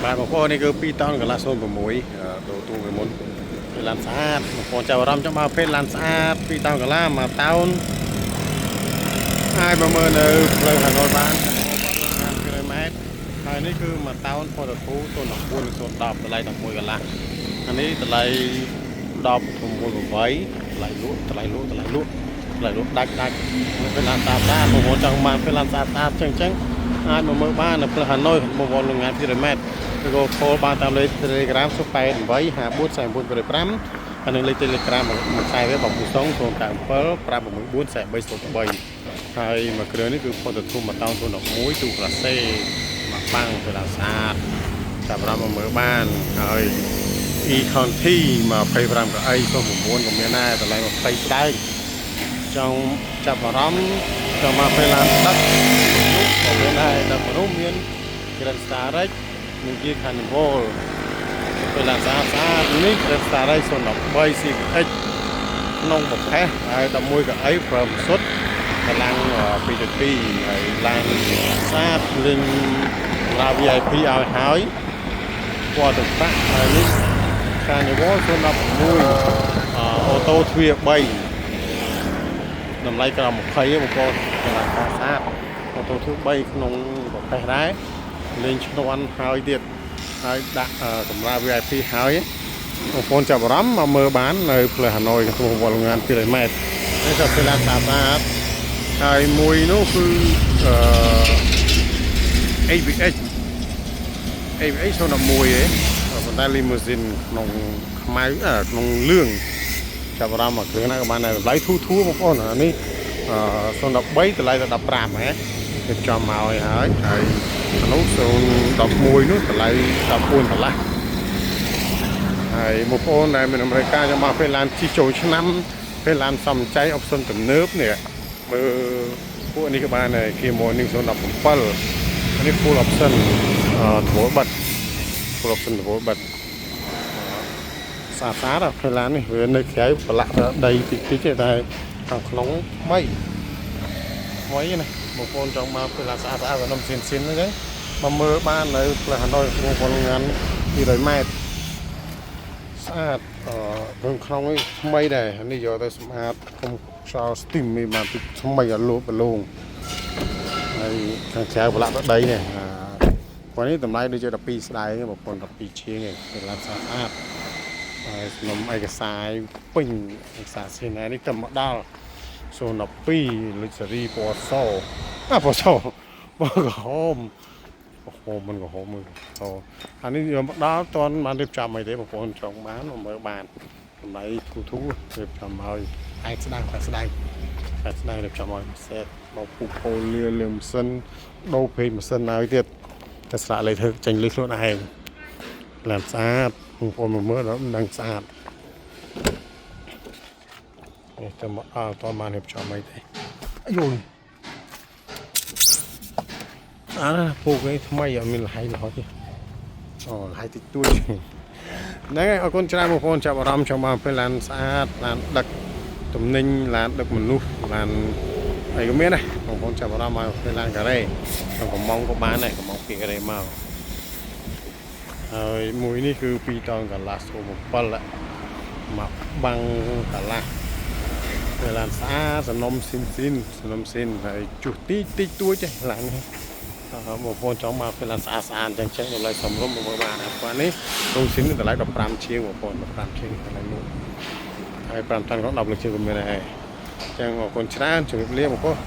បាទបងប្អូននេះគឺ2តោនកន្លះ06ដូរទូពីមុនពេលឡានស្អាតបងប្អូនចាប់អារម្មណ៍ចង់មកពេលឡានស្អាត2តោនកន្លះ1តោនអាចមកមើលនៅផ្លូវហាណូយបាន200ម៉ែត្រហើយនេះគឺ1តោន Fortwo 014និង010តម្លៃ11កន្លះអានេះតម្លៃ16 8តម្លៃលក់តម្លៃលក់តម្លៃលក់តម្លៃលក់ដាច់ដាច់ពេលឡានស្អាតស្អាតបងប្អូនចង់បានពេលឡានស្អាតស្អាតចឹងចឹងអាចមកមើលបាននៅផ្លូវហាណូយបងប្អូនលងងាន200ម៉ែត្រឬក៏ call បានតាមលេខ Telegram 088 54 49 5ហើយនឹងលេខ Telegram មួយខ្សែវាបងពូសុង097 564 4303ហើយមួយគ្រឿងនេះគឺ Fortwo មួយតោន011ទូក្លាសេមកបាំងពេលឡានស្អាតចាប់អារម្មណ៍មកមើលបានហើយ E County 25កៅអី09ក៏មានដែរតម្លៃ20ស្ដើងចង់ចាប់អារម្មណ៍ចង់មកពេលឡានដឹកមនុស្សក៏មានដែរដឹកមនុស្សមាន Grand Starex និងជា Carnival ពេលឡានស្អាតស្អាតនេះ Grand Starex 013 CVX ក្នុងប្រភេទហើយ11កៅអីព្រមសុទ្ធកម្លាំង2.2ហើយឡានស្អាតលេងឡា VIP ឲ្យហើយពណ៌ទឹកប្រាក់ហើយនេះ Carnival 016អូតូទ្វារ3តម្លៃក្រោម20ទេបងប្អូនកម្លាំងស្អាតអូតូទ្វារ3ក្នុងប្រភេទដែរលេងឈ្នន់ហើយទៀតហើយដាក់កម្រាល VIP ហើយបងប្អូនចាប់អារម្មណ៍មកមើលបាននៅផ្លូវហាណូយក្នុងវត្តលងាន200ម៉ែត្រនេះក៏ពេលឡានស្អាតស្អាតហើយមួយនោះគឺអឺ AVX AVX 011ឯងប៉ុន្តែ limousine ក្នុងខ្មៅក្នុងលឿងចាប់អារម្មណ៍មកគ្រឿងណាក៏បានដែរតម្លៃធូរធូរបងប្អូនអានេះអឺ013តម្លៃតែ15ហ៎រៀបចំមកឲ្យហើយហើយអានោះ011នោះតម្លៃ14កន្លះហើយបងប្អូនដែលមានអាមេរិកចង់មកពេលឡានជិះចូលឆ្នាំពេលឡានសំចៃ option ទំនើបនេះមើលពួកនេះក៏បានដែរគេមកនេះ017អានេះ full option អឺត្រួលបិទ full option ត្រួលបិទស្អាតស្អាតពេលឡាននេះវានៅក្រៅប្រឡាក់ដីតិចតិចទេតែខាងក្នុងថ្មីថ្មីណាបងប្អូនចង់មកពេលឡានស្អាតស្អាតនំស៊ីនស៊ីនហ្នឹងមកមើលបាននៅផ្លូវហាណូយក្នុងពលងាន200ម៉ែត្រស្អាតអឺក្នុងក្នុងនេះថ្មីដែរនេះយកទៅសម្អាតគុំខ្យល់ steam នេះបានតិចថ្មីឲ្យលោបលងហើយខាងក្រៅប្រឡាក់ដីនេះអាគាត់នេះតម្លៃដូចជា12ស្ដើងបងប្អូន12ជាងឯងពេលឡានស្អាតស្អាតហើយសំណុំឯកសារពេញឯកសារសៀននេះទៅមកដល់012 luxury ពណ៌សអាពណ៌សពណ៌ក្រហមក្រហមមិនក្រហមមើលសអានេះយកមកដល់តន់បានរៀបចំអីទេបងប្អូនចង់បានមកមើលបានតម្លៃធូរធូររៀបចំឲ្យឯកស្ដាងតែស្ដាងតែស្ដាងរៀបចំឲ្យសេតមកពុកពោលាលើម៉ាស៊ីនដូរពេកម៉ាស៊ីនឲ្យទៀតតែស្លាកលេខធ្វើចេញលុយខ្លួនឯងឡានស្អាតបងប្អូនមកមើលដល់ដឹងស្អាតនេះទៅមកដល់តបានរៀបចំអីទេអាយយស្អាតណាស់ពូកនេះថ្មីអត់មានលហើយលហុចទេអូលហើយតិចតួចហ្នឹងហើយអរគុណច្រើនបងប្អូនចាប់អារម្មណ៍ចង់បានពេលឡានស្អាតឡានដឹកទំនិញឡានដឹកមនុស្សឡានអីក៏មានដែរបងប្អូនចាប់អារម្មណ៍មកពេលឡានការ៉េក្នុងកំងក៏បានដែរកំងពីការ៉េមកហើយមួយនេះគឺ2តោនកន្លះ07មកបាំងកន្លះពេលឡានស្អាតសំណុំស៊ីនស៊ីនសំណុំស៊ីនហើយជុះតិចតិចតួចទេឡាននេះអឺបងប្អូនចង់មកពេលឡានស្អាតស្អាតអញ្ចឹងចេះតម្លៃសមរម្យមកមើលបានហើយគាត់នេះរោងស៊ីនតម្លៃ15ជាងបងប្អូន15ជាងតម្លៃលក់ហើយ5តាន់ក៏10លើកជាងក៏មានដែរអញ្ចឹងអរគុណច្រើនជម្រាបលាបងប្អូន។